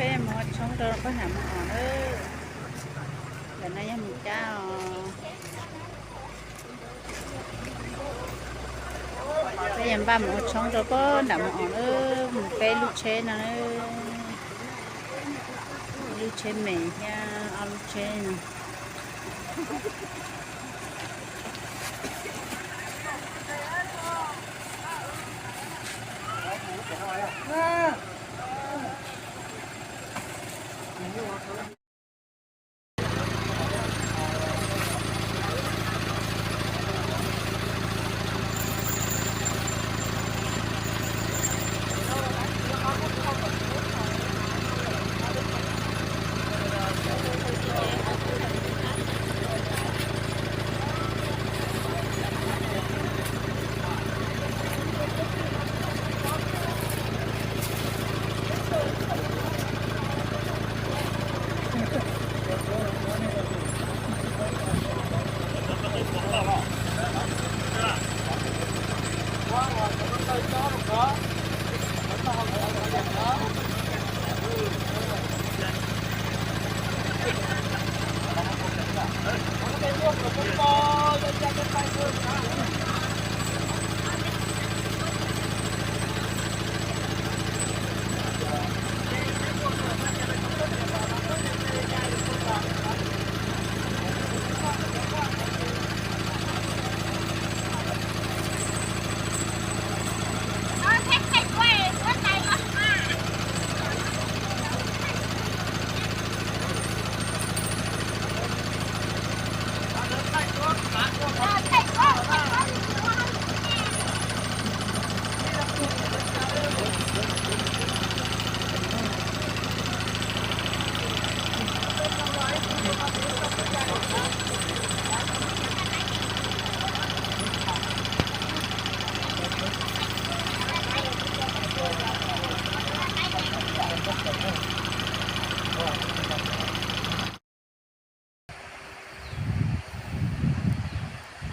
Peb mus ua tshoob rau pab nram Mus Om na. Ntawm no yog mus cab os. Peb yuav npaj mus ua tshoob rau pab nram Mus Om na, mus peb lub tsheb no na. Ib lub tsheb me thiab ob lub tsheb no.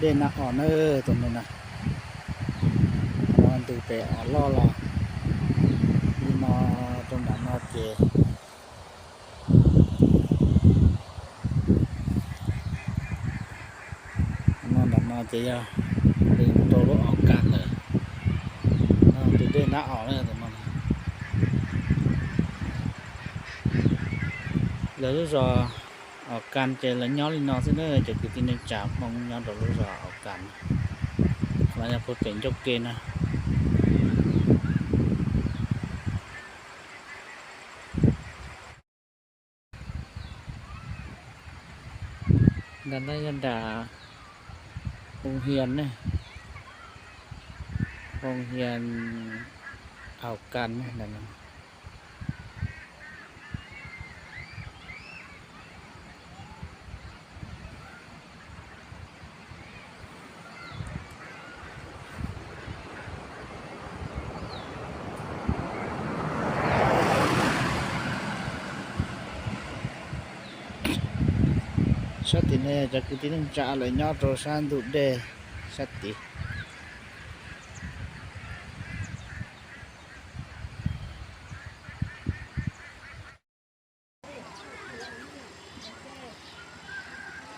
Dej Nab Om na, tus no na, ntws pem Om Loj los li no, rau nram no ces no, nram no ces yog nws rau lub Om Kas lawm. No tus dej Nab Om na, tus no. Lawv lub zos Om Kas ces lawv nyob li no xwb na, cov kwv tij neej tsa Hmoob nyob rau lub zos Om Kas, qhov no yog puag pem ncauj ke na. Nram no yog nram Phoo Hias ne, Phoo Hias Om Kas ne. Sab tim no cov kwv tij neej tsa lawv nyob rau sab ntug dej sab tid.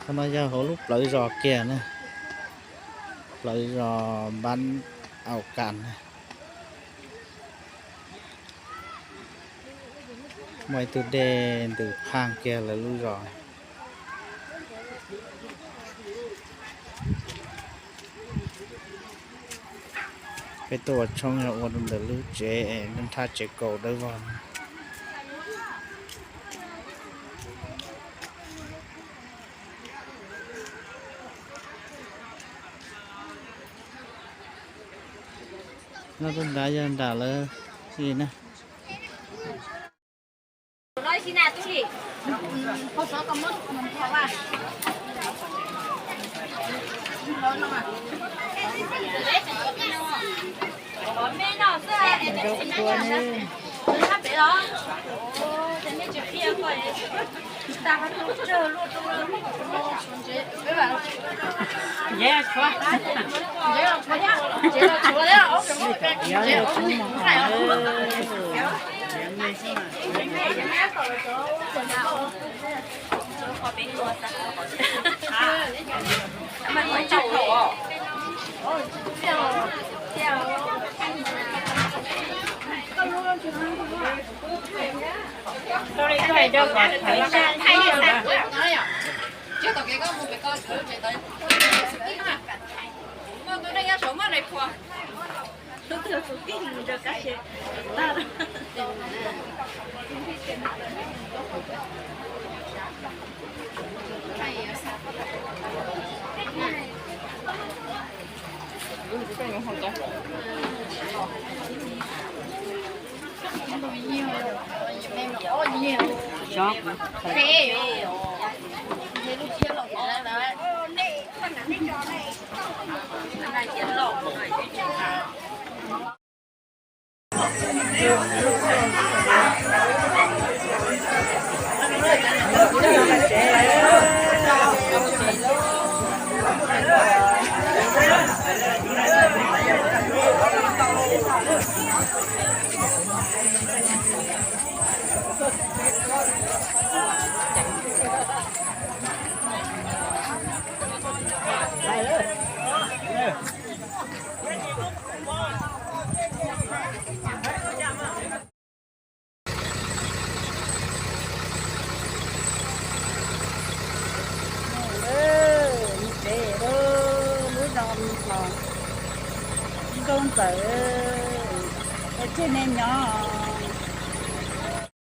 Qhov no yog hauv lub plawv zos kiag na, plawv zos npab Aum Kas na. Muaj ib tug dej ntws phaj kiag lawv lub zos. Peb tuaj ua tshoob yog ua rau ntawm lub tsev, nrhab tsev kaus dawb vog. No rau nrad yog nram lawv li na. Lub zoo los nkauj ntxawm, es thiaj nej nyob.